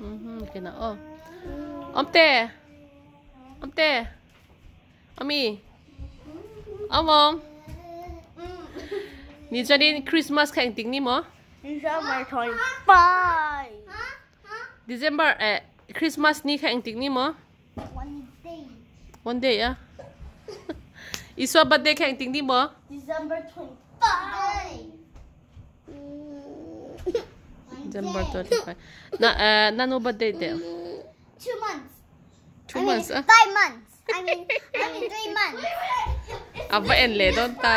Mhm kena aw. Awmte. Awmte. Ami. Awm. Ni chuanin Christmas kha engtik ni maw? December 25. December eh Christmas ni kha engtik ni maw? One day. One day a. Isua birthday kha engtik ni maw? December 25. December 25. Na eh nanu birthday te. 2 months. 2 months a. 5 months. I mean 3 months. A va en leh dawn ta.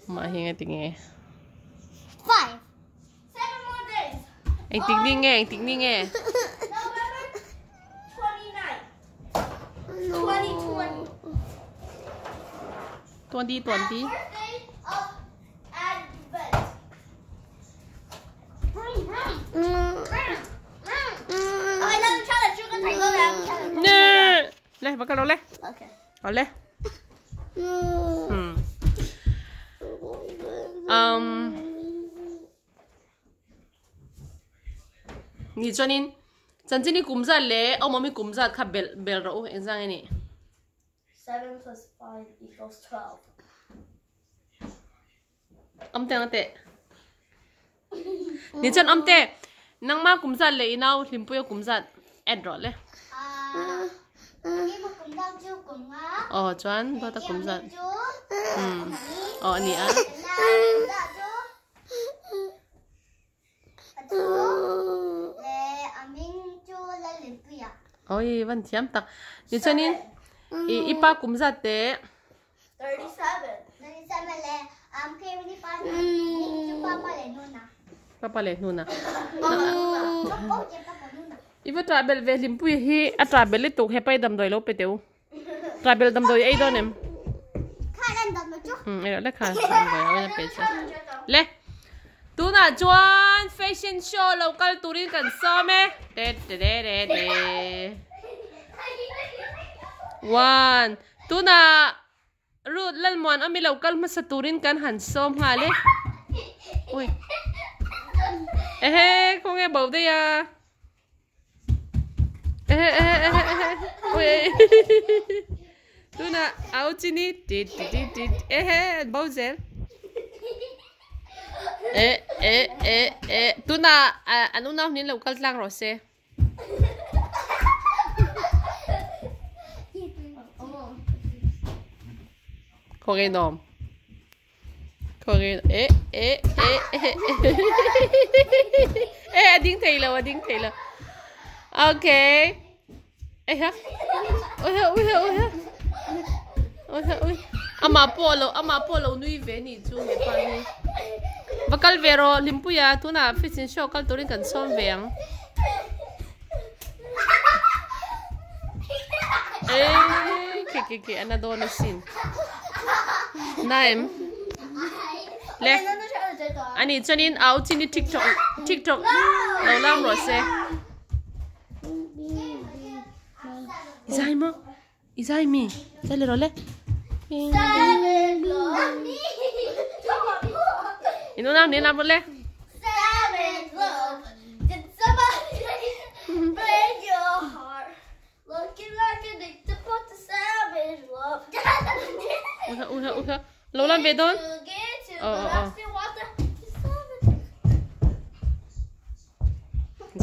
Mah hi nge tinge. Five. 7 more days. Engtik ni nge engtik ni nge. November 29. 2020. 2020. First day of Advent. Vroom, vroom. Okay, let me try the sugar tiger. Ne. Le va kal le. Okay. Le. Ni chuanin chanchin i kum zat leh awmawm i kum zat kha bel bel rawh u engzang nge ni. 7 plus 5 equals 12. Awm te ang teh. Ni chuan awm te nangma kum zat leh i nau hlimpuia kum zat add rawh le. Aw chuan dawta kum zat. Aw a ni a. Oi van thiam tak. Ni chuanin i i pa kum zat te 37. Papa leh hnuna. I va travel ve hlimpui hi a travel lutuk hepa i damdawi lo pe teu. Travel damdawi ei dawn em? Ei rawh le kha damdawi a awin a pe che. Le tunah chuan fashion show lo kal turin kan sawm e. Te te te te te. One. Tunah Ruth Lalmuan ami lo kal hmasa turin kan han sawm nghal e. Ui. Ehe khawnge bo daih a. Ehe ehe ehe ehe. Ui. Tunah au chini ti ti ti ti ehe an bo zel. E e e e tunah an unau hnin lo kal tlang rawh se. Khawnge nawm. Khawnge e e e e e a ding thei lo a ding thei lo. Okay. E ha. Ui ha ui ha ui ha. Ui ha ui. Ama pawh lo ama pawh lo nui ve ni chu he pa hi. Va kal ve rawh Hlimpuia tunah fashion show kal turin kan sawm ve ang. E ke ke ke ana dawn asin. Naem. Le. Ani chuanin au chini TikTok TikTok lo lam rawh se. I zai maw? I zai mi? Zai le rawh le. I nu nau nen lam rawh le. Savage love. Did somebody break your heart? Looking like an addicted to savage love. Ui ha ui ha ui ha. Lo lam ve dawn. To get to Oh, the oh, oh. last you want to savage.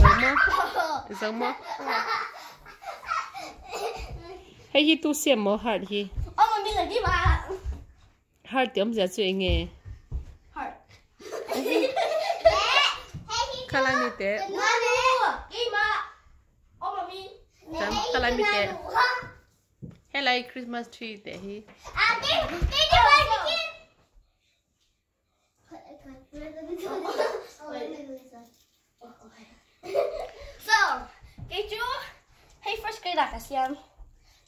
Zang maw? Zang maw? Hei hi tu siam maw heart hi? Oh, mami lagi ma. Heart ti awmzia chu eng nge? Heart. Khalai mi te. Ima. Oh, mami. Chuan khalai mi te. Helai Christmas tree te hi. So, kei chu hey first grade ka siam.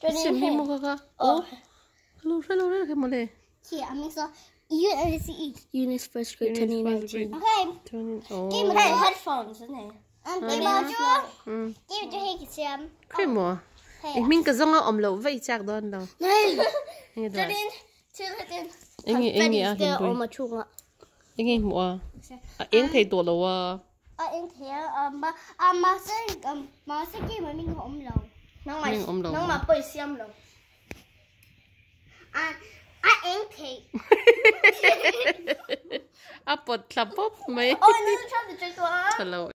Siam hi maw ka ka? Oh. Lo hre lo hre kha maw le. Here, I'm so U N C E. Eunice first grade Eunice first grade. Okay. Oh. Give me Hey, headphones, isn't it? Give me Mm. Give me hey siam. Khoi maw? I hming ka zawnga awm loh vaih chak dawn lo. Enge dawn? Jordan, Jordan. Enge enge a hlimpui. ma chunga. Enge hmuh a. A eng thei tawh lo a. A eng thei a ma a mahse mahse keimah hming a awm lo. Nangmah Hming awm lo. Nangmah pawh i siam lo. A a eng thei. A pawt thla pawp mai. Oh, another chocolate drink. Thalo.